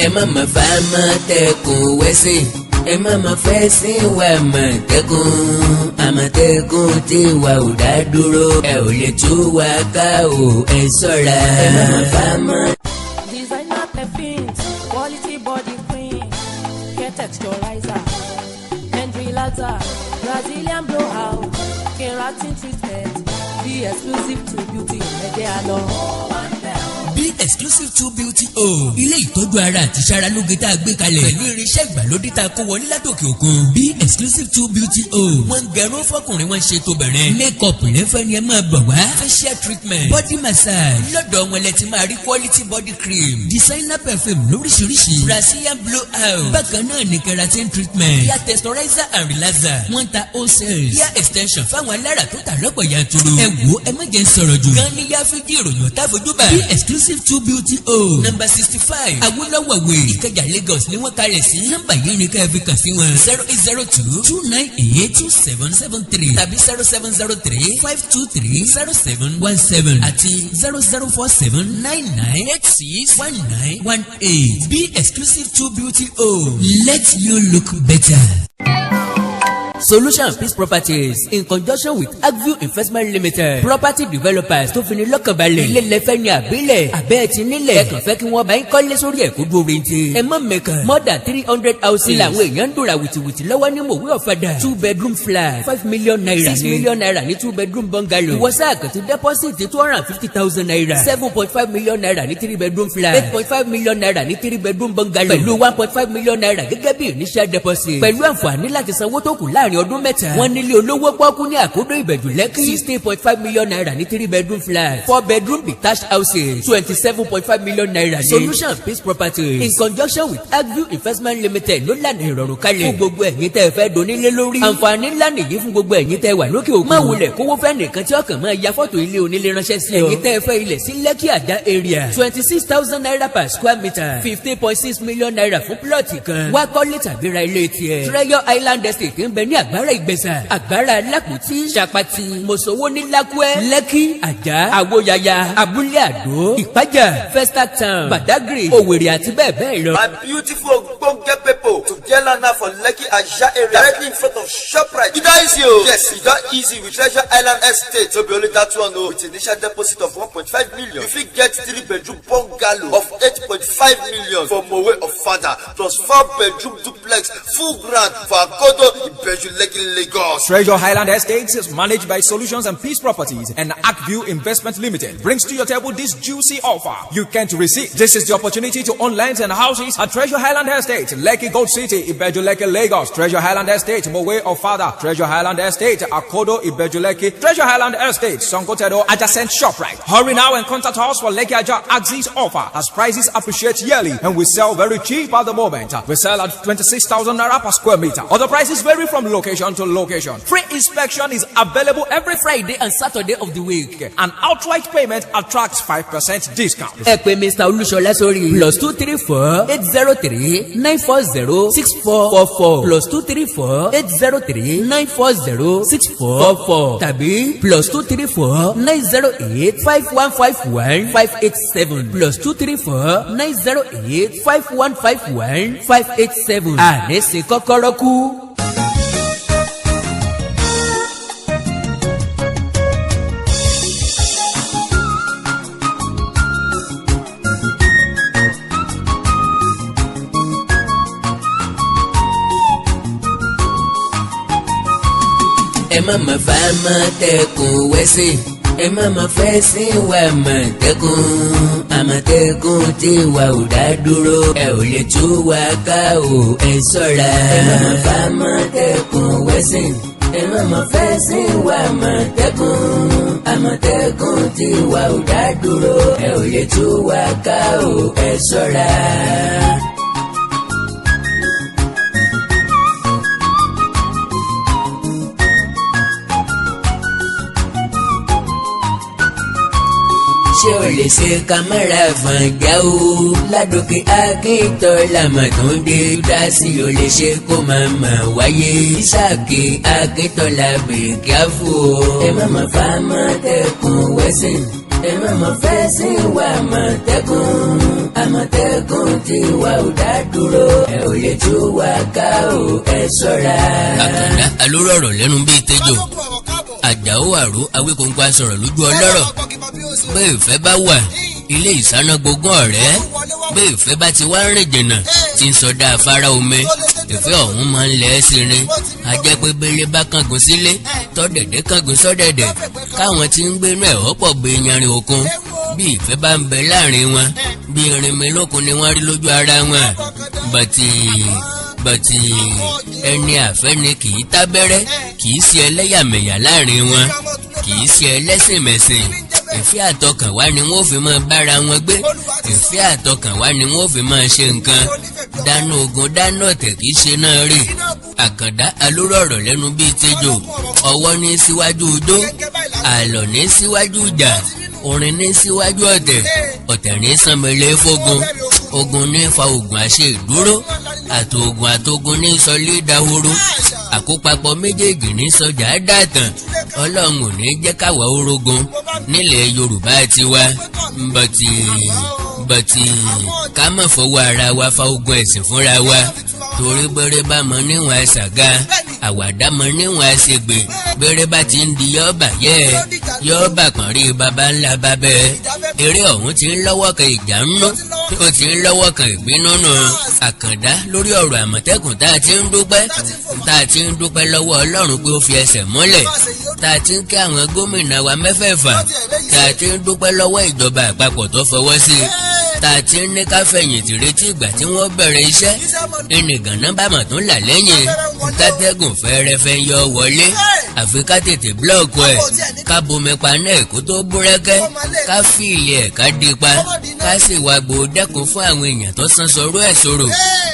Ẹ má má fa Àmọ̀tẹ́kùn wẹ́sìn, ẹ má má fẹ́ sí wa Àmọ̀tẹ́kùn. Àmọ̀tẹ́kùn tí wa ò dá dúró, ẹ ò lè tú wa ká o, ẹ ṣọ́ra. Ẹ má má fa Àmọ̀. Designer perfumes, quality body cream, hair texturizer, and relaxer, Brazilian blowout, keratin treatment, Be Exclusive to Beauty, ẹ̀jẹ̀ àlọ́. Be Exclusive to Beauty Home, ilé ìtọ́jú ara àti ìṣaralóge tá a gbé kalẹ̀ pẹ̀lú irinṣẹ́ ìgbàlódé tá a kó wọlé látòkè òkun. Be Exclusive to Beauty Home, wọ́n ń gẹrun fọkùnrin, wọ́n ń ṣe tóbìnrin. Make up lẹ́fẹ̀ẹ́ ni ẹ máa bọ̀ wá. Facial treatment, body massage, lọ́dọ̀ wọn lẹ ti máa rí quality body cream, designer perfume lóríṣiríṣi, Brazilian blow out. Bákan náà ní keratin treatment, hair texturizer and relaxer. Wọ́n ń ta wholesale hair extension fáwọn alára tó tà lọ́pọ̀ yanturu. Ẹ wo, ẹ má jẹ́ ń sọ̀rọ̀ jù. Gan ni yá fi dí ìròyìn ọ̀tá fojú bá. Be Exclusive to Beauty Home, number 65 Awolowo Way, Ìkẹjà, Lagos ni wọ́n kalẹ̀ sí. Nọ́mbà yìí ni ká ẹ fi kàn sí wọn: 08022982773 tàbí 07035230717 àti 004799861 918. Be Exclusive to Beauty Home, let you look better. Solution Peace Properties in conjunction with Agview Investment Limited, property developers tó fini lọ́kàn balẹ̀. Ilé lẹ́fẹ́ ní àbílẹ̀ àbẹ́ ẹ̀ ti nílẹ̀, ẹ kàn fẹ́ kí wọ́n bá yín kọ́lé sórí ẹ̀ kó dúró rente. Ẹ má mẹ̀kàn, more than 300 houses làwọn èèyàn ń dòrà wìtìwìtì lọ́wọ́ ní Mòwe Ọ̀fadà. Two bedroom flat, ₦5 million, ₦6 million ní two bedroom bungalow. Ìwọ sáà kàn ti deposit ₦250,000. ₦7.5 million ní three bedroom flat, ₦8.5 million ní three bedroom bungalow, pẹ̀lú ₦1.5 million gẹ́gẹ́ bí initial deposit, pẹ̀lú àǹfààní láti sanwó tó kù láàrin ọdún 3. Wọ́n nílé olówó pọ́kú ní Àkódó, Ìbẹ̀jú, Lẹ́kì. ₦16.5 million ní three bedroom flat. Four bedroom detached houses, ₦27.5 million ní. Solution Peace Properties in conjunction with Agview Investment Limited ló lànà ìrọ̀rùn kalẹ̀ fún gbogbo ẹ̀yin tẹ́ ẹ fẹ́ donílé lórí. Àǹfààní ńlá nìyí fún gbogbo ẹ̀yin tẹ́ ẹ wà lókè òkun. Má wulẹ̀ kówó fẹ́ nìkan tí ọkàn máa ya fọ́tò ilé onílé ránṣẹ́ sí ọ. Ẹ̀yin tẹ́ ẹ fẹ́ ilẹ̀ sí Lẹ́kì Àjà area, ₦26,000 per square meter, ₦15.6 million fún plot kan. Wá kọ́lé tàbí ra ilé tiẹ̀. Treasure Island Estate ń bẹ ní Àgbára Ìgbẹ̀sà, Àgbára Lápótí, Ṣàpàtì, Mọ̀sọ̀wó ní Lákúẹ́, Lẹ́kì Àjà, Àwòyàyà, Abúlé Àdó, Ìpájà, Festac Town, Badagry, Òwèrè àti bẹ́ẹ̀ bẹ́ẹ̀ lọ. My beautiful ogbonge people, to get land now for Lekki Ajah area, directly in front of ShopRite. E don easy o. Yes, e don easy with Treasure Island Estate. No be only that one o. With initial deposit of 1.5 million, you fit get three bedroom bungalow of 8.5 million for Mowe Ofada, plus four bedroom duplex full ground for Akodo, Ibeju Lekki, Lagos. Treasure Highland Estates is managed by Solutions and Peace Properties and Arkview Investment Limited brings to your table this juicy offer. You can't resist. This is the opportunity to own lands and houses at Treasure Highland Estate, Lekki Gold City, Ibeju Lekki, Lagos. Treasure Highland Estate, Mowe Ofada. Treasure Highland Estate, Akodo, Ibeju Lekki. Treasure Highland Estate, Sangotedo, adjacent ShopRite. Hurry now and contact us for Lekki Ajah Axis offer, as prices appreciate yearly and we sell very cheap at the moment. We sell at 26,000 naira per square meter. Other prices vary from location to location. Free inspection is available every Friday and Saturday of the week. And outright payment attracts 5% discount. Ẹ pè Mr. Olúṣọlá sórí +2348039406444, +2348039406444 tàbí +2349085151587, +2349085151587. Àní sin kọ́kọ́rọ́ kú. Ẹ má má fa Àmọ̀tẹ́kùn wẹ́sìn, ẹ má má fẹ́ sí wa Àmọ̀tẹ́kùn. Àmọ̀tẹ́kùn tí wa ò dá dúró, ẹ ò lè tú wa ká o, ẹ ṣọ́ra. Ẹ má má fa Àmọ̀tẹ́kùn wẹ́sìn, ẹ má má fẹ́ sí wa Àmọ̀tẹ́kùn. Àmọ̀tẹ́kùn tí wa ò dá dúró, ẹ ò lè tú wa ká o, ẹ ṣọ́ra. Ṣé o lè ṣe kámẹ́rà fànjá o? Ládòkè Akíntọ́lá Màtúndé dásí o lè ṣe kó máa mà wáyé. Ìsàkè Akíntọ́lá, bèkì àfò. Ẹ má má fa Àmọ̀tẹ́kùn wẹ́sìn, ẹ má má fẹ́ sí wa Àmọ̀tẹ́kùn. Àmọ̀tẹ́kùn tí wà ò dá dúró, ẹ ò lè tú wa ká o, ẹ ṣọ́ra. Àkàndá alóró ọ̀rọ̀ lẹ́nu bíi tẹ́jọ́, Àjàó àrò Awíkóńkó asọ̀rọ̀ lójú ọlọ́rọ̀. Bẹ́ẹ̀ ìfẹ́ bá wà, ilé ìsáná gbogbo ọ̀rẹ́. Bẹ́ẹ̀ ìfẹ́ bá ti wá rìn jìnnà tí ń sọdá afárá omi, ìfẹ́ ọ̀hún máa ń lẹ̀ ẹ́ sí ni. A jẹ́ pé bẹ́lẹ́ bá kángun sílé, tọ́dẹ̀dẹ̀ kángun sọ́dẹ̀dẹ̀, káwọn tí ń gbénú ẹ̀ ọ́pọ̀ gbé yanrìn òkun. Bí ìfẹ́ bá ń bẹ láàrin wọn, bí irinmi lókun ni wọ́n rí lójú ara wọn. Bàtì bàtì, ẹni àfẹ́ni kì í tábẹ́rẹ́, kì í ṣe ẹlẹ́yàmẹ̀yà láàrin wọn, kì í ṣe ẹlẹ́sìnmẹ̀sìn. Ìfẹ́ àtọkànwá ni wọ́n fi máa bára wọn gbé, ìfẹ́ àtọkànwá ni wọ́n fi máa ṣe nǹkan. Dáná ogun, dáná ọ̀tẹ̀ kì í ṣe náà rí. Àkàndá alóró ọ̀rọ̀ lẹ́nu bíi tejò, ọwọ́ ní síwájú ijó, àlọ́ ní síwájú ìjà, orin ní síwájú ọ̀tẹ̀, ọ̀tẹ̀ ní sànmẹ́lẹ́ fógun, ogun ní fa ogun àṣẹ ìdúró, àtògùn àtogun ní sọlé dahoro, àkópapọ̀ méjèèjì ní sọjà dàtàn. Ọlọ́run ò ní jẹ́ káwa orogun nílẹ̀ Yorùbá tiwa. Bọ̀tì bọ̀tì, ká má fọwọ́ ara wa fa ogun ẹ̀sìn fúnra wa, torí bẹ́rẹ̀ bá mọ níwọ̀n ẹ̀sàgá, àwàdà mọ níwọ̀n ẹ̀sẹ̀gbè. Bẹ́rẹ̀ bá ti ń di yọ́ọ̀bà yẹ́ yọ́ọ̀bà kàn rí baba ńlá babẹ́. Eré ọ̀hún ti ń lọ́wọ́ kan ìjà ń nú, ó ti ń lọ́wọ́ kan ìbínú nù. Àkàndá lórí ọ̀rọ̀ Àmọ̀tẹ́kùn, tá a ti ń dúpẹ́ lọ́wọ́ Ọlọ́run pé ó fi ẹsẹ̀ múlẹ̀, tá a ti ń kí àwọn gómìnà wa mẹ́fẹ̀ẹ̀fà, tá a ti ń dúpẹ́ lọ́wọ́ ìjọba àpapọ̀ tó fọwọ́ sí i, tá a ti ń ní ká fẹ̀yìntì retí ìgbà tí wọ́n bẹ̀rẹ̀ iṣẹ́, ẹnìgànná bá mọ̀ tún là lẹ́yìn tátẹ́gùn fẹ́rẹ́fẹ́ yọ wọlé. Àfi ká tètè block ẹ̀, ká bomi paná ẹ̀ kó tó búrẹ́kẹ́, ká fi ilé ẹ̀ ká di pa, ká sì wá gbòó dẹ́kun fún àwọn èèyàn tó san sọ̀rọ̀ ẹ̀ sọ̀rọ̀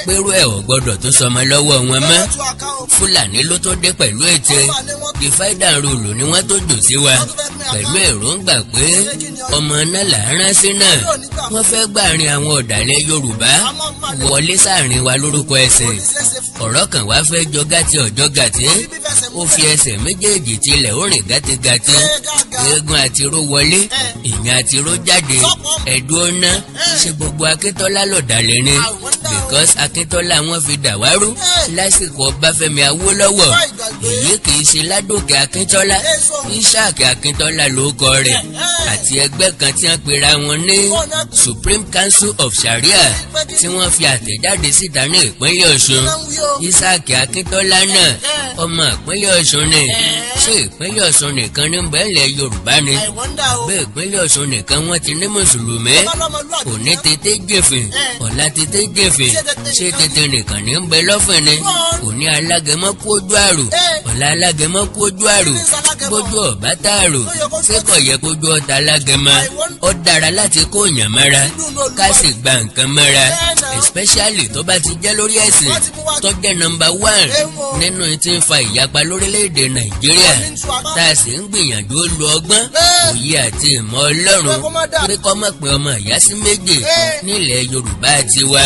pẹ̀rú ẹ̀ ò gbọ́dọ̀ tó sọmọ lọ́wọ́ wọn mọ́. Fúlàní ló tó dé pẹ̀lú ète divide and rule ni wọ́n tó jò sí wa, pẹ̀lú èròǹgbà pé ọmọ náà là ń rán sí náà. Wọ́n fẹ́ gbàrin àwọn ọ̀dàlẹ̀ Yorùbá wọlé sáàrin wa lórúkọ ẹ̀sìn. Ọ̀rọ̀ kan wá fẹ́ jọ gàtí ọ̀jọ́ gàtí, ó fi ẹsẹ̀ méjèèjì tilẹ̀, ó rìn gàtígàtí. Eégún àtiró wọlé, ìyẹn àtiró jáde. Ẹ̀dùn ọ̀nà ṣe gbogbo Akíntọ́lá lọ̀dàlẹ̀ ni, because Akíntọ́lá wọn fi dàwárú lásìkò Ọbáfẹ́mi Awólọ́wọ̀. Èyí kì í ṣe Ládòkè Akíntọ́lá, Ishaq Akíntọ́lá ló kọ rẹ̀, àti ẹgbẹ́ kan tí wọ́n pera wọn ní Supreme Council of Sharia, tí wọ́n fi àtẹ̀jáde síta ní ìpínlẹ̀ Ọ̀ṣun. Ishaq Akíntọ́lá náà, ọmọ ìpínlẹ̀ Ọ̀ṣun ni. Ṣé ìpínlẹ̀ Ọ̀ṣun nìkan ní bẹ́ẹ̀lẹ̀ Yorùbá ni? Bẹ́ẹ̀ ìpínlẹ̀ Ọ̀ṣun nìkan wọ́n ti ní mùsùlùmí? Òní tètè jèfìn, ọ̀la tètè jèfìn. Ṣé tètè nìkan ní bẹ lọ́fìn ni? Òní alágẹmọ kú ojú àrò, ọ̀la alágẹmọ kú ojú àrò. Bójú ọ̀bá tààrò, ṣé kò yẹ kójú ọ̀tá alágẹmọ? Ó dára láti kó èèyàn mọ́ra, ká sì gba nǹkan mọ́ra, especially tó bá ti jẹ́ lórí ẹ̀sìn, tó jẹ́ number one nínú tí ń fa ìyapa lórílẹ̀‐èdè Nàìjíríà, tá a sì ń gbìyànjú lu ọgbọ́n, òye àti ìmọ̀ Ọlọ́run pé kọ́ mọ̀ pé ọmọ ìyá sí méjì nílẹ̀ Yorùbá tiwa.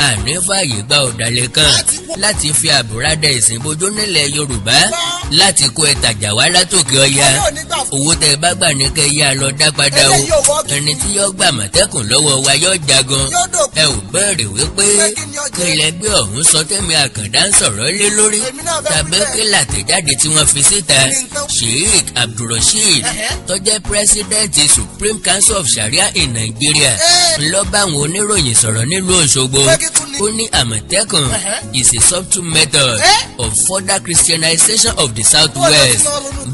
Àní fààyè gba ọ̀dàlẹ̀ kan láti fi àbúradà ìsìn bojú nílẹ̀ Yorùbá láti kó ẹ̀tàjà wá látòkè ọya. Owó tẹ bá gbà ní kẹ́ yá lọ dá padà o. Ẹni tí yóò gbà Mọ̀tẹ́kùn lọ́wọ́ wa yóò jagun. Ẹ ò bẹ̀rẹ̀ wípé kí lẹgbẹ́ ọ̀hún sọ tẹ́mi Àkàndá ń sọ̀rọ̀ lé lórí, tàbí kí làtẹ̀jáde tí wọ́n fi síta. Sheikh Abdulrasheed, tó jẹ́ president Supreme Council of Sharia in Nigeria, ńlọ bá àwọn oníròyìn sọ̀rọ̀ nílùú Òṣogbo. Ó ní Àmọ̀tẹ́kùn is a subtle method of further Christianization of the Southwest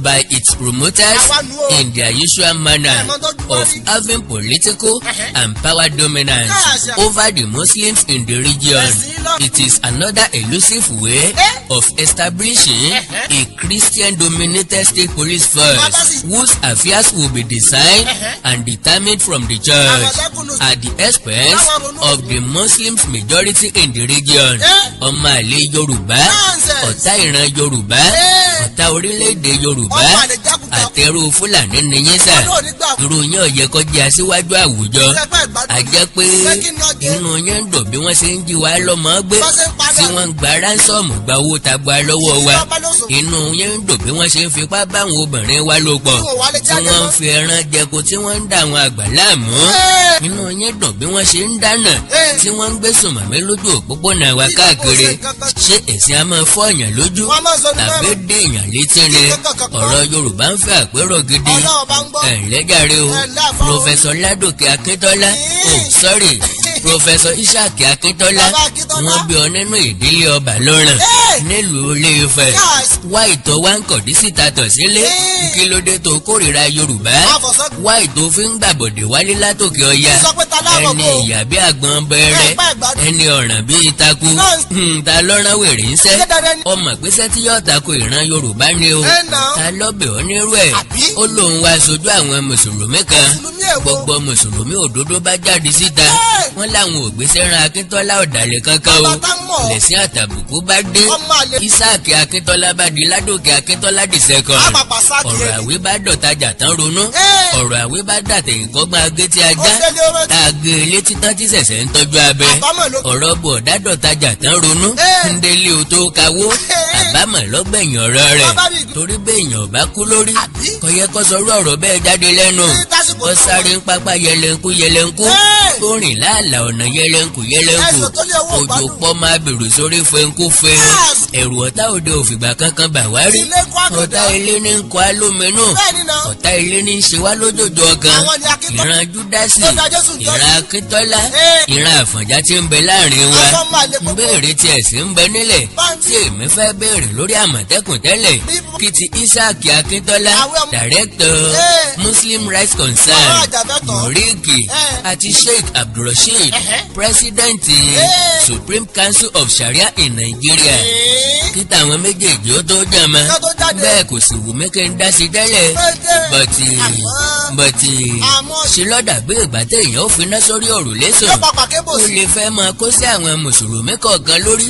by its promoters in their usual manner of having political and power dominance over the Muslims in the region. It is another elusive way of establishing a Christian-dominated state police force whose affairs will be designed and determined from the church at the expense of the Muslims majority in the region. Ọmọ àlè Yorùbá, ọ̀tá ìran Yorùbá, ọ̀tá orílẹ̀-èdè Yorùbá, àtẹrù Fúlàní nìyẹn sà. Irú yẹn ò yẹ kó jẹ́ aṣíwájú àwùjọ. Àjẹ́ pé inú yẹn ń dùn bí wọ́n ṣe ń jí wa lọ́mọ gbé, tí wọ́n ń gba ransom, gba owó tabua lọ́wọ́ wa. Inú yín ń dùn bí wọ́n ṣe ń fipá báwọn obìnrin wa lò pọ̀, Tí wọ́n wá lè tí jáde wọ́n ń mọ́. fi ẹran jẹko, tí wọ́n ń dà àwọn àgbà láàmú. Inú yín dùn bí wọ́n ṣe ń dáná, tí wọ́n ń gbé sùnmọ̀mí lójú òpópónà wa Tí káàkiri. kò sí nǹkan kan. Ṣé èsì á máa fọ́ ọ̀yàn lójú Wọ́n máa ń sọ ní tàbí mẹ́rin. dé èèyàn létí ni? Kí kankan kan. Ọ̀rọ̀ Yorùbá ń fẹ́ àpérò gidi. Ọlọ́run bá ń gbọ́. Ẹ̀ ǹlẹ́ jàre o. Ẹ ǹlẹ́ àfáà o. Professor Ládòkè Akíntọ́lá, oh sorry, Professor Ishaq Akíntọ́lá. Bàbá Akíntọ́lá. Wọ́n bí ọ nínú ìdílé ọba lọ́rùn nílùú Ilé-Ifẹ̀. Wá ìtọ́ wá ń kọ̀dí síta tọ̀ sílé. Kí ló dé tó kórìíra Yorùbá? Àfọ̀sọ́- Wá ìtọ́ fi ń gbàbọ̀dé wálé látòkè ọya? Sọ pé ta láàbọ̀ Ẹni bò. ìyà bí àgbọn bẹ̀rẹ̀, Ẹ pa ìgbádùn. ẹni ọ̀ràn bí ìtakú. Ta lọ́rán wèrè ń sẹ́? Ṣé dandan ni? Ọmọ ìpínṣẹ́ tí yóò tako ìran Yorùbá ni o. Ẹ nà. Ta lọ́bẹ̀ ọ́ nírú ẹ̀? Àbí? Ó lóun wá sojú àwọn mùsùlùmí kan. Mùsùlùmí èwo? Gbogbo mùsùlùmí òdodo bá jáde síta, wọ́n láwọn ò gbéṣẹ́ ran Akíntọ́lá ọ̀dàlẹ̀ kankan o. Bàbá tá ń mọ̀. Lẹ̀sìn àtàbùkù bá dé. Ọmọ àlè. Isaac Akíntọ́lá bá di Ládòkè Akíntọ́lá di second. Àpàpà sáàkì Ọ̀rọ̀ ẹni. àwí bá dọ̀tajà tán ronú. Ọ̀rọ̀ àwí bá dàtẹ̀yìnkọ́gbọ́n agé tí ajá Ó ṣe ní ó rántí. tá a gé e létí tán tí ṣẹ̀ṣẹ̀ ń tọ́jú abẹ. Àbámọ̀ ló- Ọ̀rọ̀ bọ̀dá dọ̀tajà tán ronú. Ndélé o tó kawó. Àbámọ̀ lọ́gbẹ̀yìn ọ̀rọ̀ rẹ̀. Bàbá mi- Torí béèyàn bá kú lórí, Àbí? kò yẹ kó sọrú ọ̀rọ̀ bẹ́ẹ̀ jáde lẹ́nu. Ní tásìkò Ó tó sáré ń pápá yẹlẹnkú yẹlẹnkú, tó rìn láàlà ọ̀nà yẹlẹnkú yẹlẹnkú. Ẹ̀sùn tó lé owó Òjò gbádùn. pọ́ máa bèrò sórí fẹ́ńkú fẹ́. Ẹ̀rù ọ̀tá òde òfìgbà kankan bà wá rí. Ilé ń kọ́ àkàndá. Ọ̀tá ilé ní ń kọ́ alóminú. Bẹ́ẹ̀ ni náà. Ọ̀tá ilé ní ń ṣe wá lójoojú ọkàn. Àwọn ni Akíntọ́- Ìran Júdásì, Tó da Jésù jọ ìran sí. Akíntọ́lá, ìran Àfọ̀njá tí ń bẹ láàrin wa. Àwọn máa lè Ń béèrè tí ẹ̀sìn ń bẹ nílẹ̀ Báńkì. tí èmi fẹ́ béèrè lórí Àmọ̀tẹ́kùn tẹ́lẹ̀. Bí- Kí ti Isaac Akíntọ́lá, Àwọn ọmọ- director Muslim Rights Concern, Àwọn àjàfẹ́tọ̀ọ́. Mùríkì, àti Sheikh Abdulrasheed, president Supreme Council of Sharia in Nigeria, kí táwọn méjèèjì ó tó jàmá. Ká tó jáde. Bẹ́ẹ̀ kò sì wù mí kí n dá sí tẹ́lẹ̀, Bẹ́ẹ̀. but Àmọ́- but àmọ́- ṣe lọ́dà bí ìgbà téèyàn ó finá sórí òrùlé sùn. Yóò pàpà kébò Ó sí. lè fẹ́ máa kó sí àwọn mùsùlùmí kọ̀ọ̀kan lórí.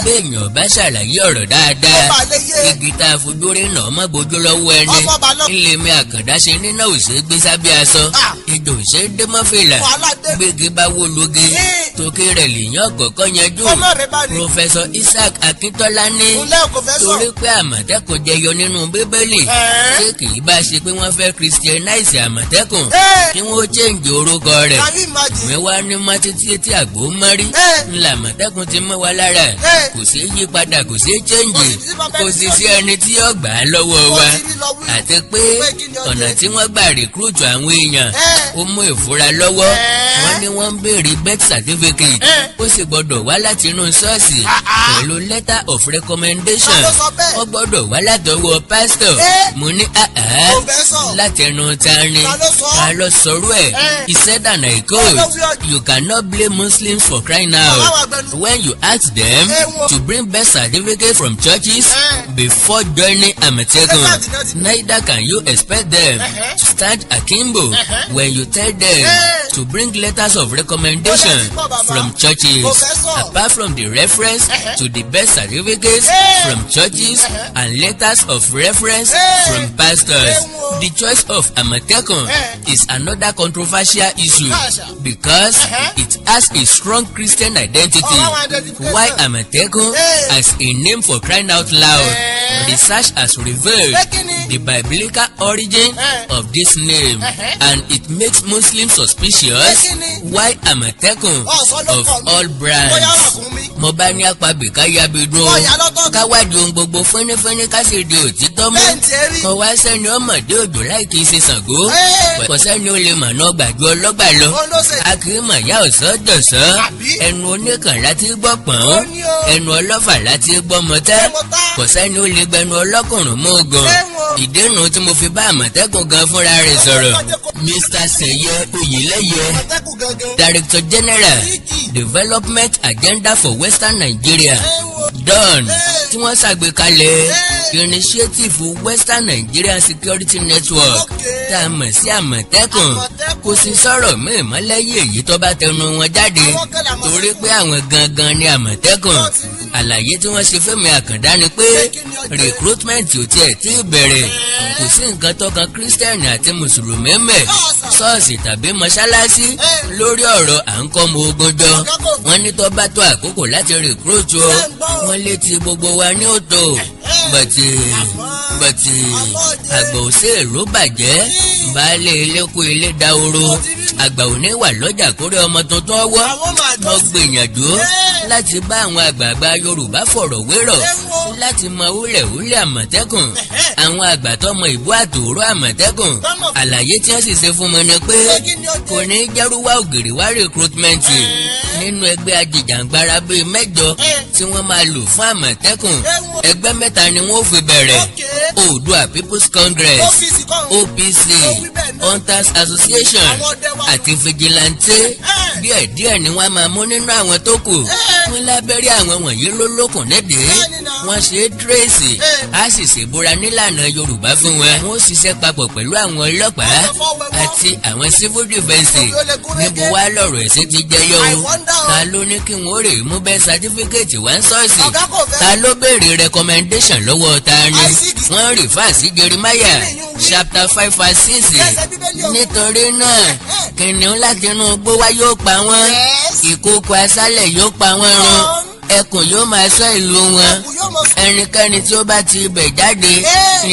Béèyàn bá ṣàlàyé ọ̀rọ̀ dáadáa, Ó bá lè yé. igi tá a fojú rí nà ọmọ bójú lọ́wọ́ ẹni. Ọmọ bá lọ- Ilé mi àkàndá ṣe níná ò ṣe é gbé sábẹ́ aṣọ, Ah. ejò ò ṣe é dé mọ́ fìlà. Wàhálà dé. Gbégi bá wó lugi, tókè rẹ̀ lèyàn kọ̀ọ̀kan yanjú. Ọmọ rẹ̀ bá ní. Professor Isaac Akíntọ́lá ní Ǹlẹ́ kò fẹ́ sọ. torí pé Àmọ̀tẹ́kùn jẹyọ nínú Bíbélì, ṣé kì í bá ṣe pé wọ́n fẹ́ christianize Àmọ̀tẹ́kùn, kí wọ́n change orúkọ rẹ̀? Can you imagine? Mi wá ní mọ́ títí tí àgbo mọ́rí. Ńlá Àmọ̀tẹ́kùn ti mọ́ wa lára. Kò sí yí padà, kò sí change. Kò sì sí bàbá Kò ẹni sì tí sí ẹni tí yóò gbà á lọ́wọ́ Ó wa. ti rí lọ wí. Àti pé Pé kí ni ó ọ̀nà dé? tí wọ́n gbà recruit àwọn èèyàn, ó mú ìfura lọ́wọ́. Wọ́n ní wọ́n ń béèrè birth certificate, ó sì gbọ́dọ̀ wá láti inú ṣọ́ọ̀ṣì pẹ̀lú letter of recommendation. Ta ló sọ bẹ́ẹ̀? Ó gbọ́dọ̀ wá látọwọ́ pásítọ̀. Mo ní àhá, Kò fẹ́ sọ. láti ẹnu ta ni? Ta ló sọ? Ta ló sọrú ẹ̀? He said, and I quote, Ta ló wí ọjọ́? "You cannot blame Muslims for crying out Àwọn àgbẹnu- when you ask them Wọ́n. to bring birth certificate from churches before joining Àmọ̀tẹ́kùn. Ṣé káàdì náà ti- Neither can you expect them to stand akimbo when you tell them to bring letters of recommendation Ó dẹ̀ ti gbọ́, bàbá. from churches. Kò fẹ́ sọ. Apart from the reference to the birth certificates from churches and letters of reference from pastors, Wọ́n. the choice of Àmọ̀tẹ́kùn is another controversial issue Káàṣà. because it has a strong Christian identity. Ọ̀rọ̀ àwọn identification. Why Àmọ̀tẹ́kùn as a name, for crying out loud? Research has revealed Pé kí ni? the biblical origin of this name, and it makes Muslims suspicious. Pé kí ni? Why Àmọ̀tẹ́kùn Ọ̀sán ló of kọ̀ mí. all brands?" Bóyá ọ̀rọ̀ mi. Mo bá ní apabìká yabidun o. Bóyá lọ́tọ̀ mi. Káwádìí ohun gbogbo fínífíní, ká sì di òtítọ́ mú. Bẹ́ẹ̀ ni tiẹ̀ rí. Kò wá sẹ́ni ọmọdé òjò láì kì í ṣe Ṣàngó. Kò sẹ́ni ó lè mọ̀nà gbàjú ọlọ́gbà lọ. Ó ló ṣe. A kì í mọ̀ yá ọ̀sọ́ dọ̀sọ́. Àbí? Ẹnu oníkàn láti gbọ́ pọ̀n. Ó ní o. Ẹnu ọlọ́fà láti gbọ́ mọ́tẹ́. Mọ́tá. Kò sẹ́ni ó lè gbẹnu ọlọ́kùnrin mú gan. Ẹ̀wọ̀n. Ìdènà tí mo fi bá Àmọ̀tẹ́kùn gan fúnra rẹ̀ sọ̀rọ̀, Mr. Seye Oyeleye, Àmọ̀tẹ́kùn gangan. Director General, Ríkì. Development Agenda for Western Nigeria, Ẹ̀wọ̀n. DAWN, tí wọ́n ṣàgbékalẹ̀ initiative Western Nigeria Security Network tá a mọ̀ sí Àmọ̀tẹ́kùn. Àmọ̀tẹ́kùn. Kò sí sọ̀rọ̀ míì mọ́ lẹ́yìn èyí tó bá tẹnu wọn jáde, Àwọn kan làmọ̀tẹ́kùn. torí pé àwọn gangan ni Àmọ̀tẹ́kùn. Wọ́n ti rí. Àlàyé tí wọ́n ṣe fẹ́mi Àkàndá ni pé recruitment ò tiẹ̀ tí ì bẹ̀rẹ̀. Kò sí nǹkan tó kan Christian àti Mùsùlùmí mẹ́, ṣọ́ọ̀ṣì tàbí mọ́ṣáláṣí lórí ọ̀rọ̀ à ń kọ́ ọmọ ogun jọ. Wọ́n ní tó bá tó àkókò láti recruit o, wọ́n létí gbogbo wa ní òtò bọ̀tì bọ̀tì. Àgbà òṣèlú bàjẹ́, baálé ilé kú, ilé dahoro. Àgbà òní wà lọ́jà kórè ọmọ tuntun ọwọ́. Mo gbìyànjú láti bá àwọn àgbààgbà Yorùbá fọ̀rọ̀ wérọ̀ láti mọ wúlẹ̀wúlẹ̀ Àmọ̀tẹ́kùn, àwọn àgbà tọmọ ìbú àtòrò Àmọ̀tẹ́kùn. Àlàyé tí wọ́n sì ṣe fún mi ni pé kò ní jẹ́rúwá ògiri wá recruitment nínú ẹgbẹ́ ajìjàǹgbara bíi mẹ́jọ tí wọ́n máa lò fún Àmọ̀tẹ́kùn. Ẹgbẹ́ mẹ́ta ni wọ́n fi bẹ̀rẹ̀: Oòduà People's Congress, OPC, Hunters Association àti Vigilante. Díẹ̀díẹ̀ ni wọ́n máa mú nínú àwọn tó kù. Wọ́n lábẹ́rẹ́ àwọn wọ̀nyí ló lókun nídìí, wọ́n ṣe é trace, á sì ṣèbúra nílànà Yorùbá fún wọn. Wọ́n ṣiṣẹ́ papọ̀ pẹ̀lú àwọn ọlọ́pàá àti àwọn civil defence. Níbo wá lọ̀rọ̀ ẹ̀sìn ti jẹyọ o? Ta ló ní kí wọ́n rè mú bẹ́ẹ̀ certificate wá ń ṣọ́ọ̀ṣì? Ta ló béèrè recommendation lọ́wọ́ ta ni? Wọ́n refer sí Jeremiah chapter 5 verse 6. Nítorí náà, kìnìún láti inú igbó wá yóò pa wọ́n, ìkookò aṣálẹ̀ yóò pa wọ́n run, ẹkùn yóò máa ṣọ́ ìlú wọn. Ẹnikẹ́ni tí ó bá ti ibẹ̀ jáde,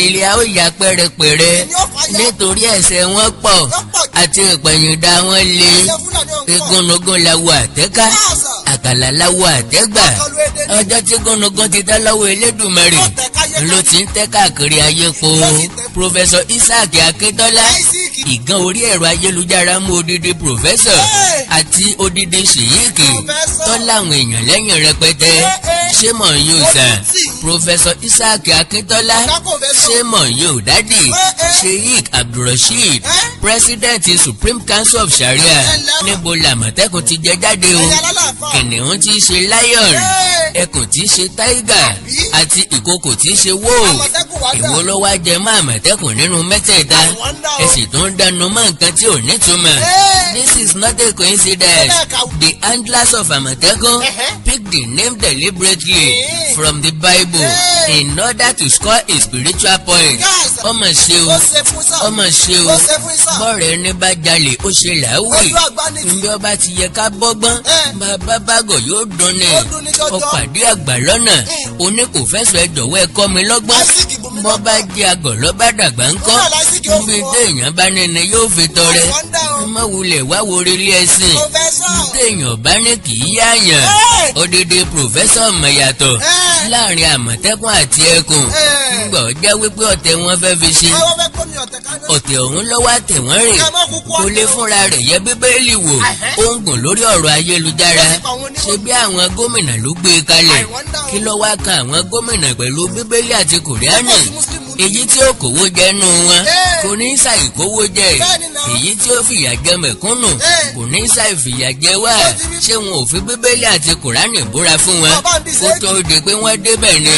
ilé a ó yà pẹ́rẹpẹ̀rẹ, nítorí ẹ̀ṣẹ̀ wọn pọ̀ àti ìpẹ̀yìndà wọn le. Igúnnugún lawo àtẹ́ká, àkàlà lawo àtẹ́gbà. Ọjọ́ tí gúnnugún ti dá lọ́wọ́ Elédùmarè ló ti ń tẹ́ káàkiri ayé po. Professor Isaac Akíntọ́lá, ìgàn orí ẹ̀rọ ayélujára mú odidi professor àti odidi sheikh tó láwọn èèyàn lẹ́yìn rẹpẹtẹ. Ṣé mọ̀ yóò sàn? Professor Isaac Akíntọ́lá, ṣé mọ̀ yóò daddy? Sheikh Abdulrasheed, President, Supreme Council of Sharia. Níbo làmọ̀tẹ́kùn ti jẹ jáde o? Kìnìún tí í ṣe lion, ẹkùn tí í ṣe tiger àti ìkookò tí í ṣe wolf, èwo ló wá jẹ mọ́ Àmọ̀tẹ́kùn nínú mẹ́tẹ̀ẹ̀ta? Ẹ sì tún ń dánu mọ́ nǹkan tí ò nítumọ̀. This is not a coincidence. The handlers of Àmọ̀tẹ́kùn picked the name deliberately from the Bible in order to score a spiritual point. Ọmọ ṣe o, ọmọ ṣe o. Bọ́ọ̀rẹ́ ní bá jalè, ó ṣe làwì. Nbí ọba ti yẹ ká bọ́gbọ́n, bàbá bágọ̀ yóò dùn ní. Ó pàdé àgbà lọ́nà, oní kò fẹ́sọ̀, ẹ jọ̀wọ́ ẹ kọ́ mi lọ́gbọ́n. Bọ́ bá jẹ́ àgọ̀ lọ́ba dàgbà ńkọ́? Níbi téèyàn bá ní ni yóò fi tọrẹ. Má wulẹ̀ wá wo orílẹ̀ ẹ̀sìn. Téèyàn bá ní kì í yáàyàn. Odidi professor mọ̀yàtọ̀ láàrin Àmọ̀tẹ́kùn àti ẹkùn. Ńgbọ̀ jẹ́ wípé ọ̀tẹ̀ wọn fẹ́ fi ṣe, ọ̀tẹ̀ ọ̀hún lọ́wọ́ àtẹ̀ wọ́n rè. Kò lè fúnra rẹ̀ yẹ Bíbélì wò. Ó ń gùn lórí ọ̀rọ̀ ayélujára. Ṣe bí àwọn gómìnà ló gbé e kalẹ̀? Kí ló wá kan àwọn gómìnà pẹ̀lú Bíbélì àti Kùránì? Èyí tí ó kówó jẹ nù wọn kò ní ṣàì kówó jẹ, èyí tí ó fìyà jẹ mẹ̀kúnnù kò ní ṣàì fìyà jẹ wá. Ṣé wọn ò fi Bíbélì àti Kùránì búra fún wọn kó tó di pé wọ́n débẹ̀ ni?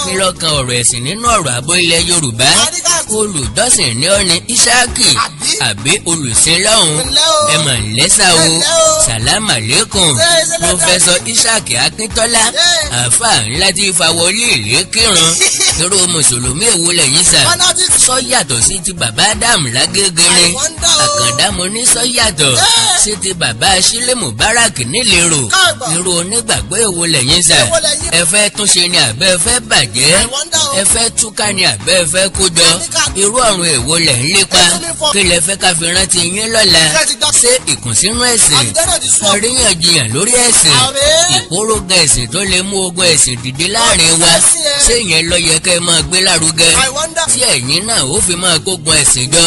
Kí lọ́kàn ọ̀rọ̀ ẹ̀sìn nínú ọ̀rọ̀ àbọ̀ ilẹ̀ Yorùbá? Olùjọ́sìn ní ọ́ ní Ísáàkì àbí olùsìn lọ́hùn? Ẹ mà lẹ́sà o. Sàlámà lẹ́kùn, Professor Isaac Akíntọ́lá, àáfàá ńlá tí fawọlé ìlé kírun. Irú mùsùlùmí èwo lẹ́yìn sà? Sọ yàtọ̀ sí ti bàbá Ádámù lágége ni? Àkàndá, mo ní sọ yàtọ̀ sí ti bàbá Sílẹ̀ Mubarak nílérò? Irú onígbàgbọ́ èwo lẹ́yìn sà? Ẹ fẹ́ túnṣe ni àbẹ́ ẹ fẹ́ bàjẹ́? Ẹ fẹ́ túká ni àbẹ́ ẹ fẹ́ kójọ? Irú ọ̀run èwo lẹ̀ ń lépa? Kí lẹ fẹ́ ká fi rántí yín lọ́la? Ṣé ìkùnsínú ẹ̀sìn, àríyànjiyàn lórí ẹ̀sìn, ìkórógan ẹ̀sìn tó lè mú ogun ẹ̀sìn dìde láàrin wa, ṣé ìyẹn ló yẹ kẹ́ ẹ máa gbé lárugẹ tí ẹ̀yin náà ó fi máa kógun ẹ̀sìn jọ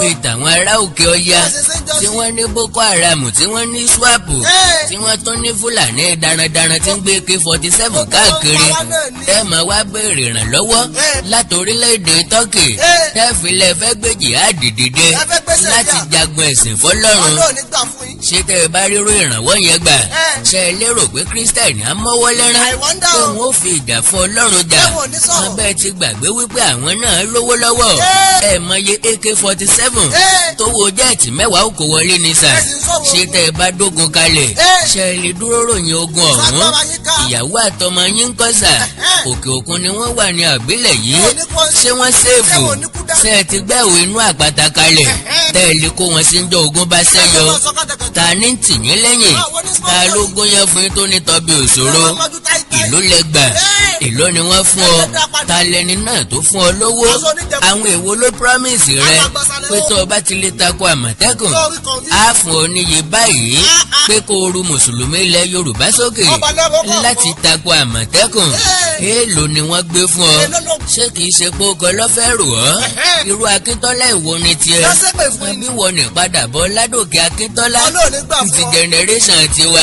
bí tàwọn ará òkè ọya tí wọ́n ní Boko Haram, tí wọ́n ní ISWAP, tí wọ́n tún ní Fúlàní darandaran tí ń gbé AK-47 káàkiri? Tẹ́ máa wá béèrè ìrànlọ́wọ́ láti orílẹ̀-èdè Turkey, tẹ́ fi lẹ fẹ́ gbé jihad dìde láti jagun ẹ̀sìn fọlọ́run. Ṣé tẹ́ ẹ bá rírú ìrànwọ́ yẹn gbà, ṣé ẹ lérò pé Kírísítẹ̀nì á mọ́wọ́ lẹ́rán I wonder pé o. wọ́n ó fi ìjà fún Ọlọ́run jà? Ṣé wọn ò ní sọ̀rọ̀? Abẹ́ ti gbàgbé wípé àwọn náà lówó lọ́wọ́. Ẹ mọye AK-47 tó wo jet 10 ó kó wọlé ní sà. Ẹ sì ń sọ̀rọ̀ Ṣé ogun. tẹ́ ẹ bá dógun kalẹ̀, ṣé ẹ lè dúró ròyìn ogun ọ̀hún? Ṣàgbára yín ká. Ìyàwó àtọmọ yín ń kọ́ sà? Òkè òkun ni wọ́n wà ní àbílẹ̀ yìí? Wọn ò ní kú. Ṣé wọ́n safe? Ṣé wọn ò ní kú dànù? Ṣé ẹ ti gbẹ́wò inú àpáta kalẹ̀ tẹ́ ẹ lè kó wọn sí ń jọ ogun bá ṣẹ́yọ? Ẹ máa sọ kátàkátà. Ta ní tì yín lẹ́yìn? Àwọn ní Ta sponsor ló yìí. gúnyán fún yín tó ní tọ́bi òṣòro? Ẹ máa mọ́jú táítáí. Ìlú lẹ́gbà, èló ni wọ́n fún ọ? Ẹ dá padà. Ta lẹni náà tó fún ọ lówó? Aṣọ oníjẹkù. Àwọn èwo ló promise rẹ Alágbàsálẹ̀ pé ó. tó o bá ti lè takò Àmọ̀tẹ́kùn, Sọ́ọ̀rì convince. á fún ọ níye báyìí Ah, ah. pé kó o ru mùsùlùmí ilẹ̀ Yorùbá sókè Ọba lẹ́rọ kọ̀ọ̀kan. láti takò Àmọ̀tẹ́kùn? Èèlò ni wọ́n gbé fún ọ? Èló ló- Ṣé kìí ṣe pé ó kọ lọ́fẹ́ rò ọ́? Irú Akíntọ́lá ìwo ni tiẹ̀? Lọ́sẹ̀ pè fún yín. Àbí wọ́n ní padà bọ́ Ládòkè Akíntọ́lá Ọlọ́run ní gbà fún ti ọ. generation tiwa?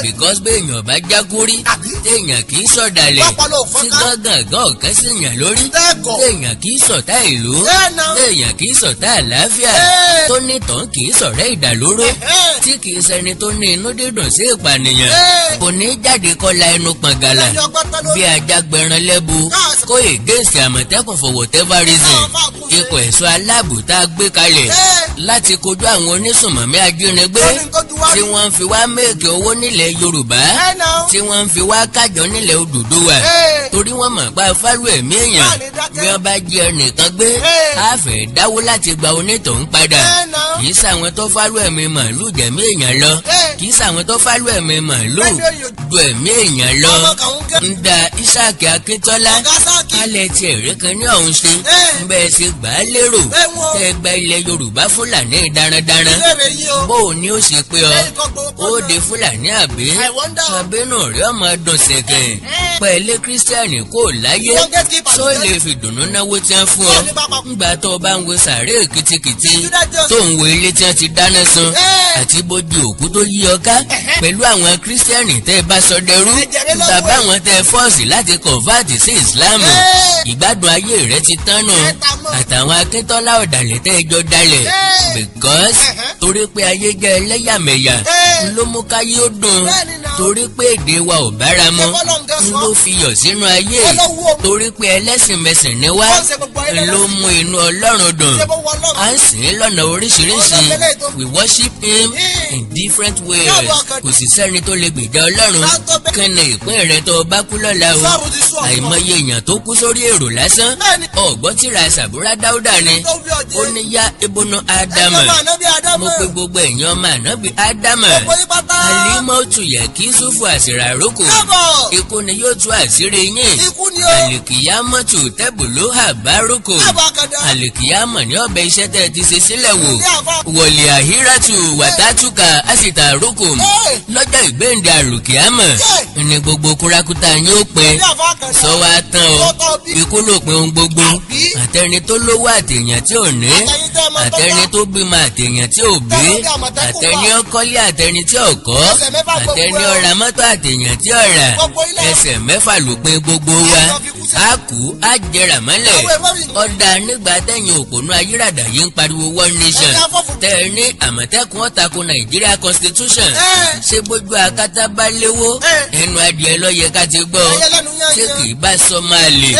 Because béèyàn bá jákúrí, Àbí? téèyàn kì í sọ̀dàlẹ̀, Pọ́pọ́lọ́ ò tí fọ́nká. gángan ọ̀kan sì yàn lórí, Lẹ́gọ̀ọ́. téèyàn kì í sọ̀tá ìlú, Ẹ̀ náà. téèyàn kì í sọ̀tá àlàáfíà, tó ní tán kì í sọ̀rẹ́ ìdàlóró, tí kì í ṣẹni tó ní inú dídùn sí ìpànìyàn, kò ní jáde kọ́la ẹnu pọ̀ngàlà Ẹni ọgbọ́n tán lórí. bí ajá gbẹran lẹ́bu Káàsì. kó against Àmọ̀tẹ́kùn for whatever reason. Káwọn fà kún ṣe. Ikọ̀ ẹ̀ṣọ́ aláàbò tá a gbé kalẹ̀ láti kojú àwọn onísùnmọ̀mí ajínigbé Wọ́n ní tó ju wá tí rí. wọ́n ń fi wá make owó nílẹ̀ Yorùbá, Ẹ̀ náà. tí wọ́n ń fi wá kájọ nílẹ̀ Odùduwà, torí wọ́n mọ̀ pa fálù ẹ̀mí èèyàn. Má ní dákẹ́. Bí wọ́n bá jí ẹnìkan gbé, á fẹ́ dáwó láti gba onítọ̀hún padà. Ẹ̀ náà. Kì í sàwọn tó fálù ẹ̀mí màálù jẹ̀mí èèyàn lọ, kì í sàwọn tó fálù ẹ̀mí màálù Bẹ́ẹ̀ni ó yòó. ju ẹ̀mí èèyàn lọ. Ọmọ kàn ń gé. Ń da Isaac Akíntọ́lá Ọ̀gá Sáàkì. kálẹ̀ tí ẹ̀rí kan ní ọ̀hún ṣe ń bẹ́ẹ̀ ṣe gbà á lérò Ẹ̀ wọ́n. tẹ́ gba ilẹ̀ Yorùbá Fúlàní darandaran, Ìbéèrè yìí o. bó o ní ó ṣe pé ọ Lẹ́yìn kan gbowó ó kan de náà. Fúlàní àbí I wonder. abínú rẹ ọmọ dùn sẹ̀kẹ̀ pẹ̀lú Kírísítẹ́nì kò láyé Wọ́n gatekeeper tó ló lè jẹ́. fi dùnnú náwó tí wọ́n fún ọ Wọ́n ní pápá. ńgbà tó o bá ń wo sàárè kìtìkìtì, Judah Jones. tó ń wo ilé tí wọ́n ti dáná sun àti bójú òkú tó yí ọ ká pẹ̀lú àwọn Kírísítẹ́nì tẹ́ ẹ bá sọ dẹrú Ẹ̀jẹ̀ rẹ lọ́wọ́ tàbí ẹ̀. àwọn tẹ́ ẹ force láti convert sí Ìsìláàmù, ìgbádùn ayé rẹ ti tán nù. Ẹ ta mọ́. Àtàwọn Akíntọ́lá ọ̀dàlẹ̀ tẹ́ ẹ jọ dalẹ̀, because torí pé ayé jẹ́ ẹlẹ́yàmẹ̀yà ló mú káyé ó dùn. Bẹ́ẹ̀ni náà. Torí pé èdè wa ò bára mu Ṣé bọ́lá ń gẹ́ sọ? ló fi yọ̀ sínú ayé. Ọlọ́wọ́ omi. Torí pé ẹlẹ́sìn mẹsìn ni wá Wọ́n ń ṣe gbogbo ayé ló lẹ́lẹ́sìn. mú inú Ọlọ́run dùn. Ṣé bó wọ Ọlọ́run? À ń sìn ín lọ́nà oríṣiríṣi. Ọlọ́run lélẹ́yìí tó- We worship him in different ways. Káàbọ̀ àkàndá. Kò sì sẹ́ni tó lè gbèjà Ọlọ́run. Sáńtọ́ bẹ́ẹ̀. Kí ni ìpín rẹ tó o bá kú lọ́la o? Sọ́ọ̀bù ti sú ọ̀pọ̀. Àìmọye èèyàn tó kú sórí èrò lásán. Bẹ́ẹ̀ni. Ọ̀gbọ́n tíra Sàbúrà Dáúdà ni Tó wí ọjẹ́. ó ní yá ibùnú Ádámà, Ẹ̀yin ọmọ ànábì Ádámà. mo pe gbogbo èèyàn ọmọ ànábì Ádámà, Gbogbo yín pátá. Alimọ́tù yẹ kí Sufu àṣìràrókò, Káàbọ̀. ikú ni yóò tú àṣírí yín. Ikú ni o. Àlìkìyámọ́tù tẹ́bùlù àbáròkò, Káàbọ̀ àkàndá. àlìkìyámọ̀ ní ọbẹ̀ iṣẹ́ tẹ́ ẹ ti ṣe sílẹ̀ wò. Ní àfa. Wọ̀lẹ̀ àhíràtù wàtátùkà àṣìtàrókò, lọ́jọ́ ìgbéǹde àlùkìyámọ̀ ní gbogbo kúrakúta yín ó pin. Ní àfa àkàndá. Sọ wá tán o, Tó tọ́ bí. ikú ló pin ohun gbogbo. Àbí? Àtẹni tó lówó àtèèyàn tí ò ní, Àtẹni tẹ́ ẹ mọ tó àtẹni bá. tó bímọ àtèèyàn tí ò bí, Tẹ́ ló bí Àmọ̀tẹ́kùn àtẹni wà. ọkọ́lé àtẹni tí ò kọ́, Ẹsẹ̀ mẹ́fà gbogbo àtẹni ẹ̀. ọ̀rà mọ́tò àtèèyàn tí ò rà, Gbogbo ilẹ̀. ẹsẹ̀ mẹ́fà ló pin gbogbo wa. Ẹ̀sọ́ fi kú sí. A kú á jẹrà mọ́lẹ̀. Àwọn ẹ̀fọ́ mi. Ọ̀dà nígbà tẹ̀yìn òpònú ayírádà yìí ń pariwo one nation, Ẹ̀jẹ̀ afọ́fun. tẹ́ ẹ ní Àmọ̀tẹ́kùn ó tako Nàìjíríà constitution, ṣé bójú akátá bá léwó, ẹnu adìẹ ló yẹ ká ti gbọ́? Ẹyẹ lẹ́nu yán Ṣé yán. kì í bá sọ máa lè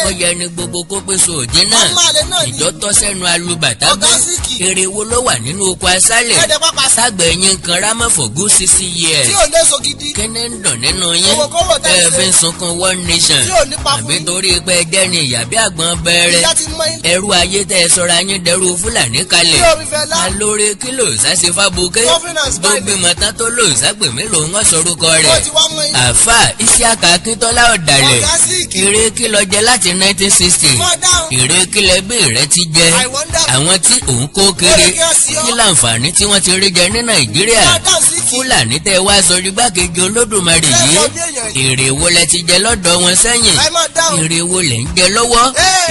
ó yẹ ní gbogbo kó pé so òjì náà? Ọmọ àlè náà ni. Ìjọ tọ́ sẹ́nu alubàtà Ọ̀gá Síkì. Èrè wo ló wà nínú oko aṣálẹ̀ Ẹ̀ẹ́dẹ̀ pápá. ságbẹ̀ yín kan rámọ̀ for good 60 years? Tí ò léso gidi. Kíní ń dùn nínú yín Kòwòkòwò tẹ́ ẹ ń ṣe. fi ń sunkún one nation? Tí ò nípa fún Àbí yín. torí pé ẹ jẹ́ ni ìyá bí àgbọn bẹ̀rẹ̀ Ìyá ti mọ yín. ẹrú ayé tẹ́ ẹ sọra yín dẹrú Fúlàní kalẹ̀? Tí omi fẹ́ lá. Alóore kí ló sáṣe fábùkẹ́ Governance tó by bímọ tán tó lò sápè mélòó ń sọrúkọ Ó rẹ̀? ti wá mọ yín. Àáfà Isiaka Akíntọ́lá ọ̀dàlẹ̀, Ọ̀gá Síkì. èrè kí lọ jẹ láti 1960? Mọ̀ dáhùn. Èrè kí lẹ bí rẹ ti jẹ? I wonder. Àwọn tí òun kó kiri, Ó lè kí ọ sí ọ. kí láǹfààní tí wọ́n ti rí jẹ ní Nàìjíríà? Mọ̀ dáhùn Síkì. Fúlàní tẹ́ wá sọ igbákejì Olódùmarè Ṣé yìí, ẹ mọ bí èèyàn yìí? èrè wo lẹ ti jẹ lọ́dọ̀ wọn sẹ́yìn? Ẹ máa dáhùn. Èrè wo lẹ ń jẹ lọ́wọ́?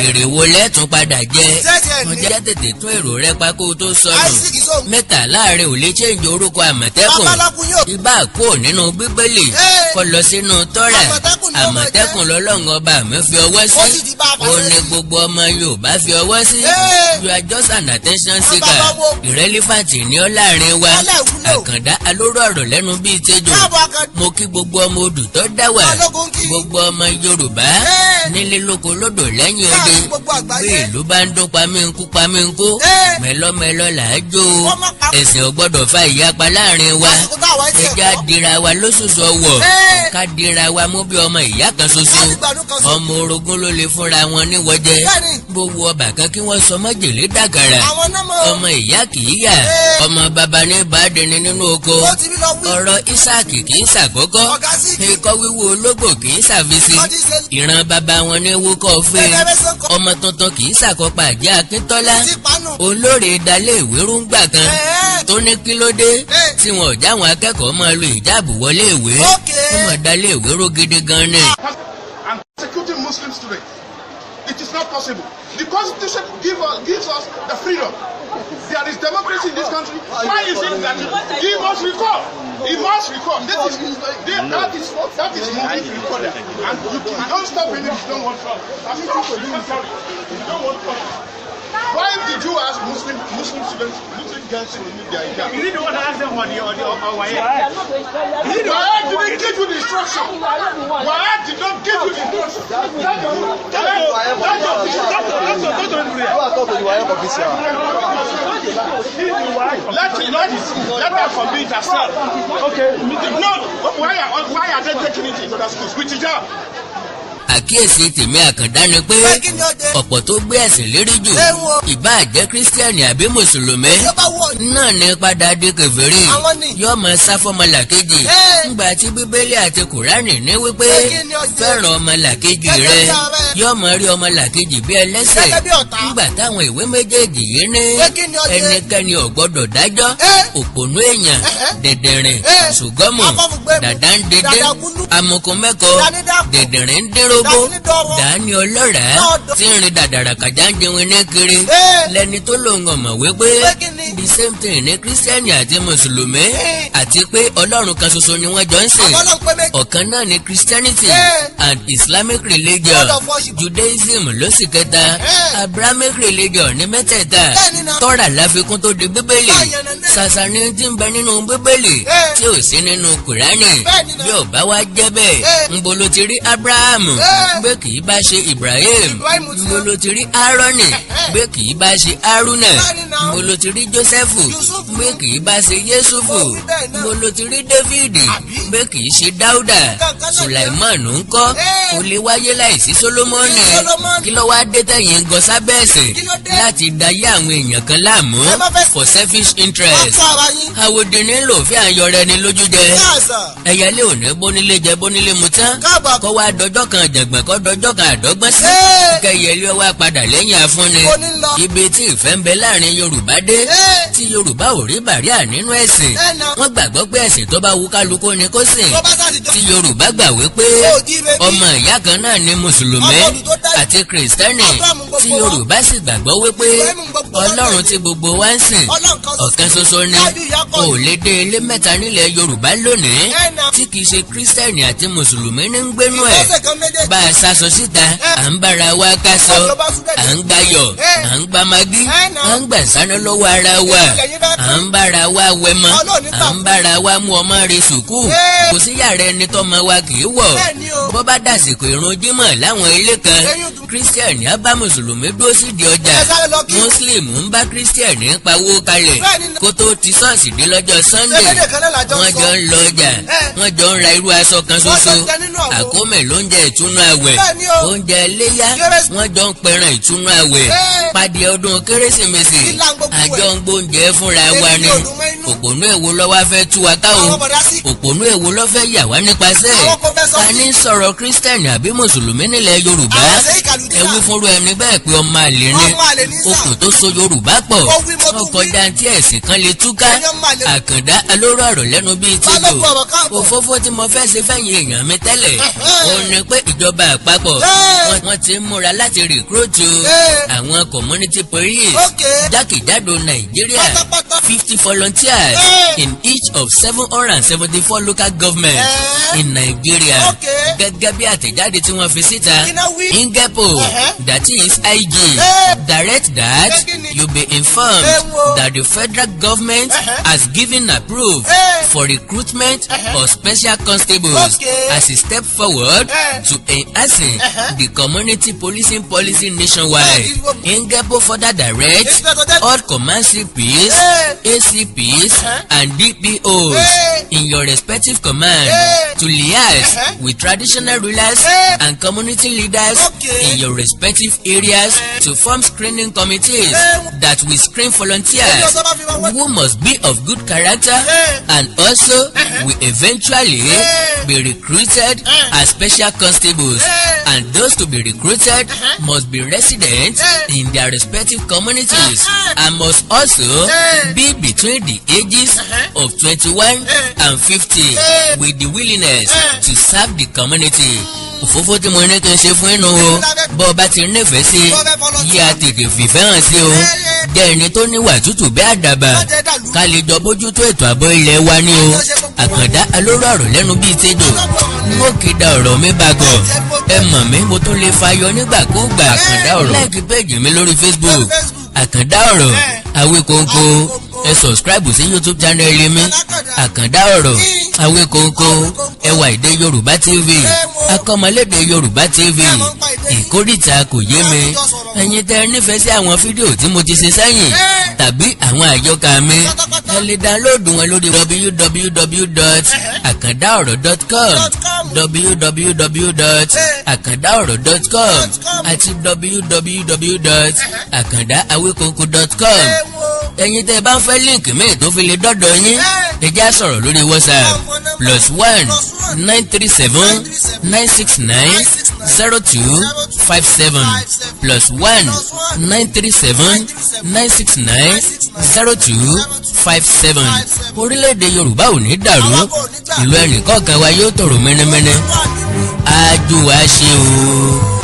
Èrè wo lẹ tún padà jẹ? Ṣé ẹ ní? Ọjà tètè tún èrò rẹ pa kó o tó sọnù. Isaac sóhun. Mẹ́ta láàrin ò lè change orúkọ Àmọ̀tẹ́kùn. Babaláku yóò. Ibà kúrò nínú Bíbélì. Kó lọ sínú tọ́rà. Àmọ̀tẹ́kùn ni ó máa jẹ́. Àmọ̀tẹ́kùn lọ́lọ́run ọba mi fi ọwọ́ Ó sí. sì ti bá a Ó fàṣẹ ní sí. gbogbo ọmọ Yorùbá fi ọwọ́ sí. You are just an attention seeker. Bàbá wo? Irrelevant ní ọ́ láàrin wa. Alẹ́ ìwúlò. Àkàndá alóró ọ̀rọ̀ lẹ́nu bíi tejò. Káàbọ̀, Àkàndá. Mo kí gbogbo ọmọ odù tó dá wà. Balógun kí. Gbogbo ọmọ Yorùbá nílé, lóko, lódò, lẹ́yìn odi. Káàkiri gbogbo àgbáyé. Bí ìlú bá ń dún pamínkú pamínkú, mẹ́lọ́mẹ́lọ́ là á jó o. Wọ́n má pa- Ẹ̀sìn ò gbọ́dọ̀ fa ìyapa láàrin wa. Lásìkò táwa ń Ẹja ṣẹ̀kọ́. dira wa lóṣooṣù ọwọ́, ká dira wa mú bí ọmọ ìyá kan ṣoṣo. Láti gbàdún kan sí. Ọmọ orogún ló lè fúnra wọn níwọ̀jẹ. Gbogbo ọba kan kí wọ́n sọ májèlé dàgàrà. Àwọn náà mọ̀. Ọmọ ìyá kì í yà, ọmọ bàbá ní bàdìní nínú oko. Ó ti rí lọ wí. Ọ̀rọ̀ Isaac kì í ṣàkọ́kọ́. Ọ̀gá Síkì. Ikọ́ wíwú ológbò kì í ṣàfisí. Wọ́n ti ṣe- Ìran bàbá wọn ní wúkọ́ fẹ́. Bẹ́ẹ̀ sọ́kọ̀. Ọmọ tuntun kì í ṣàkópa àjẹ́ Akíntọ́lá. Ti panu. Olórí dalé ìwé rúngbà kan tó ní kí ló dé tí wọn ò jáwọn akẹ́kọ̀ọ́ máa lo ìjáàbù wọlé ìwé. Wọ́n máa dalé ìwé rú gidi gan ni. And persecuting Muslim students. It is not possible. The constitution gives us the freedom. There is democracy in this country. Why is it that you he must recall? He must recall. This is this, that is moving to recall there. And you don't stop him if you don't want trouble. I'm sorry. I'm sorry. If you don't want trouble. Why did you ask Muslim students, Muslim girls to remove their hijab? You need to want to ask them on the WAEC. Why did they give you the instruction? Why did not give you the instruction? Tell Let her forbid herself. Okay. No, why are they taking it into other schools? With hijab. Àkíyèsí tèmi Àkàndá ni pé Pé kí ni ó dé? ọ̀pọ̀ tó gbé ẹ̀sìn lérí jù, Ewu o. ìbáà jẹ́ Kírísítẹ́nì àbí Mùsùlùmí, Tí ó bá wọ̀ ní. náà ní padà di kèfèrí. Àwọn ni. Yóò máa sá fọ́mọlàkejì. Ńgbà tí Bíbélì àti Kùránì ní wípé Pé kí ni ó ṣe? fẹ́ràn ọmọlàkejì Gẹ́gẹ́ rẹ, bí ara ẹ. yóò máa rí ọmọlàkejì bí ẹlẹ́ṣẹ̀. Gẹ́gẹ́ bí ọ̀tá. Ńgbà táwọn ìwé méjèèjì yìí ní Pé kí ni ó ṣe? ẹnikẹ́ni ò gbọ́dọ̀ dájọ́, òpònú èèyàn, dẹ̀dẹ̀rìn, Ẹ́. ṣùgọ́mù, Afọ́fúngbẹ́mu. dàdá ń dédé, Dàdàgúlú. amukumẹ́kọ, Dànídàpọ̀. dẹ̀dẹ̀rìn ń dínrógbó, Dànídọ́wọ́. dání ọlọ́ràá Lọ́dọ̀. tí ń rin dàdàrà kàjá ń jẹun ní kiri, lẹni tó lòun ọ̀mọ̀ wípé Pé kí ni? the same thing ní Kírísítẹ́nì àti Mùsùlùmí, àti pé Ọlọ́run kan ṣoṣo ni wọ́n jọ ń sìn. Ọlọ́run pé méjì. Ọ̀kan náà ni Christianity and Islamic religion. God of worship. Judaism ló sì kẹta. Abrahamic religion ní mẹ́tẹ̀ẹ̀ta. Bẹ́ẹ̀ni náà. Tọ́ra láfikún tó di Bíbélì. Báyẹn náà. Ṣàṣà ni tí ń bẹ nínú Bíbélì tí ò sí nínú Kùránì. Bẹ́ẹ̀ni náà. Bí ò bá wá jẹ́ bẹ́ẹ̀, ńbo ló ti rí Abraham gbé kì í bá ṣe Ibrahim? Ibrahim ti Ńbo ló ti rí Aaroni gbé kì í bá ṣe Haruna? Bẹ́ẹ̀ni náà. Ńbo ló ti rí Jósẹ́fù Yusufu. gbé kì í bá ṣe Yéṣùfù? Ó wí bẹ́ẹ̀ náà. Ńbo ló ti rí Dáfídì Àbí? gbé kì í ṣe Dáúdà? Kankan náà. Sùlàìmánù ńkọ́? Kò lè wáyé láìsí Sólómọ́nì. Kí Sólómọ́nì. Kí ló wá dé tẹ̀yìn ń gọ sábẹ́ ẹ̀sìn Kí ló dé? láti dayé àwọn èèyàn kan láàmú Ẹ má fẹ́- for selfish interest? Wọ́n kọ́ ara yín. Àwòdì nílò fi àyọrẹ ni lójú jẹ. Káàsà. Ẹyẹlé ò ní bónílé jẹ, bónílé mu tán. Káàbọ̀. Kọ́ wá dọjọ́ kan jàngbọ̀n, kọ́ dọjọ́ kan àdọ́gbọ́n sí. Kẹyẹlé wá padà lẹ́yìn afúnni. Ó ní lọ. Ibi tí ìfẹ́ ń bẹ láàrin Yorùbá dé, tí Yorùbá ò rí bàríà nínú ẹ̀sìn, Ẹ nà. wọ́n gbàgbọ́ pé ẹ̀sìn tó bá wù kálukú ni kó sìn. Tó bá sá ti jọ. Tí Yorùbá gbà wípé Ó jí bébí. ọmọ ìyá kan náà ni Mùsùlùmí Ọmọ olù tó dájú. àti Kìrìsìtẹ́nì, Abraham gbogbo tí wa. Yorùbá sì gbàgbọ́ wípé Ibrahim gbogbo wa. Ọlọ́run tí gbogbo wa ń sìn Ọlọ́run kan ṣoṣo. ọ̀kan ṣoṣo ni. Dájú ìyá kọ́ Ò lè dé ilé mẹ́ta nílẹ̀ Yorùbá lónìí Ẹ nà. tí kìí ṣe Kírísítẹ́nì àti Mùsùlùmí ní ń gbénú ẹ̀. Ìgbésẹ̀ kan méjèèjì. Bá a sasọ síta, à ń bára wa kásọ, Ọ̀pọ̀ bá sún dẹ̀dẹ̀. à ń gbayọ̀, à ń gba magí, Ẹ nà. à ń gbà sáná lọ́wọ́ ara wa, Ilẹ̀ yín fẹ́ à ń bára wa wẹmọ, Ọlọ́run nígbà à ń bára wa mú ọmọ rẹ̀ sùkúù. Ẹ. Kò sí yàrá ẹni tọ́mọ wa kì í wọ̀. Bẹ́ẹ̀ ni o. Bó bá dàsìkò ìrun jímọ̀ láwọn ilé kan, Ẹ̀yin dùn. Kírísítẹ́nì á bá Mùsùlùmí dúró sídìí ọjà, Ẹ sáré lọ kí. Mùsùlùmí ń bá Kírísítẹ́nì pawó kalẹ̀ Bẹ́ẹ̀ ni. kó tó ti ṣọ́ọ̀ṣì dé lọ́jọ́ Sunday. Ṣé lédè kan náà làjọ ń Wọ́n sọ? jọ ń lọ ọjà, wọ́n jọ ń ra irú aṣọ kan Wọ́n jọ ṣoṣo. ń jẹ nínú àwo. Àkómẹ̀ ló ń jẹ ìtúnú àwẹ̀, Bẹ́ẹ̀ ni o. oúnjẹ iléyá, Kérésì. wọ́n jọ ń pẹran ìtúnú àwẹ̀, pàdé ọdún Kérésìmesì, Ìlà ń gbogbo ẹ̀. àjọ ń gbóúnjẹ fúnra wa Èmi ni. ò dùn mọ́ inú. Òpònú èwo ló wá fẹ́ tú wa ká o? Àwọn bọ̀dá sí. Òpònú èwo ló fẹ́ yà wá nípasẹ̀? Àwọn kò fẹ́ sọ Ta sí. ní sọ̀rọ̀ Kírísítẹ̀nì àbí Mùsùlùmí nílẹ̀ Yorùbá? Àwọn ṣe ìkàlùdí Ẹ wí náà. fúnru ẹni bẹ́ẹ̀ pé ọmọ àlè ni. Ọmọ àlè ní sà. Okùn tó so Yorùbá pọ̀, Mo wí, mo tún ó wí. kọjá tí ẹ̀sìn kan lè túká. Ẹ̀yin ọmọ àlè. Àkàndá alóró ọ̀rọ̀ lẹ́nu bíi tìjò. Balógun ọ̀rọ̀ káàbọ̀. Òfófó tí mo fẹ́ ṣe fẹ́yìn èèyàn mi tẹ́lẹ̀, ó ní pé ìjọba àpapọ̀, wọ́n ti ń múra láti recruit àwọn community police jákèjádò Nàìjíríà, Pátápátá. 50 volunteers in each of 774 local governments. In Nigeria. Gẹ́gẹ́ bí àtẹ̀jáde tí wọ́n fi síta, Kí náà wí? Ingepo, that is IG, direct that Pé kí ni? You be informed Eh, wo. That the federal government has given approve for recruitment of special constables as a step forward to enhancing the community policing policy nationwide. Ingepo further directs Inspector Dead- all command CPs, ACPs and DPOs in your respective command to liaise with traditional rulers and community leaders in your respective areas to form screening committees that will screen volunteers Ẹni ọjọ́ bá fi máa wá- who must be of good character and also will eventually be recruited as special constables, and those to be recruited must be residents in their respective communities and must also be between the ages of 21 and 50 with the willingness to serve the community. Òfófó tí mo ní kí n ṣe fún inú o, bọ́ ọ bá ti nífẹ̀ẹ́ sí, yí a tètè fìfẹ́ hàn sí o. Jẹ́ ẹni tó níwà tútù bí àdàbà, ká lè jọ bójútó ètò ààbò ilẹ̀ wa ní o. Àkàndá alóró ọ̀rọ̀ lẹ́nu bíi tẹ́jọ́ n ó kéde ọ̀rọ̀ mi bàgọ̀. Ẹ mọ̀ mí, mo tún lè fayọ nígbàkúùgbà. Àkàndá Ọ̀rọ̀, like page mi lórí Facebook, Àkàndá Ọ̀rọ̀ Awíkóńkó. Ẹ subscribe sí YouTube channel mi, Àkàndá Ọ̀rọ̀ Awíkóńkó. Ẹwà Èdè Yorùbá TV, Akọ́mọlédè Yorùbá TV, Ìkórìtà Kò Yé Mi. Ẹ̀yin tẹ́ ẹ nífẹ̀ẹ́ sí àwọn fídíò tí mo ti ṣe sẹ́yìn tàbí àwọn àyọkà mi, ẹ lè download wọn lórí www.akandaoro.com, www.akandaoro.com àti www.akandaawikoko.com. Ẹ̀yin tẹ́ ẹ bá ń fẹ́ link míì tó fi lè dọ́dọ̀ yín, ẹ já sọ̀rọ̀ lórí WhatsApp: +1 937 969 0257, +1 937 969 0257. Orílẹ̀-èdè Yorùbá ò ní dàrú, ìlú ẹnìkọ̀ọ̀kan wa yóò tòrò mẹ́nẹ́mẹ́nẹ́. Ájú wa ṣe o.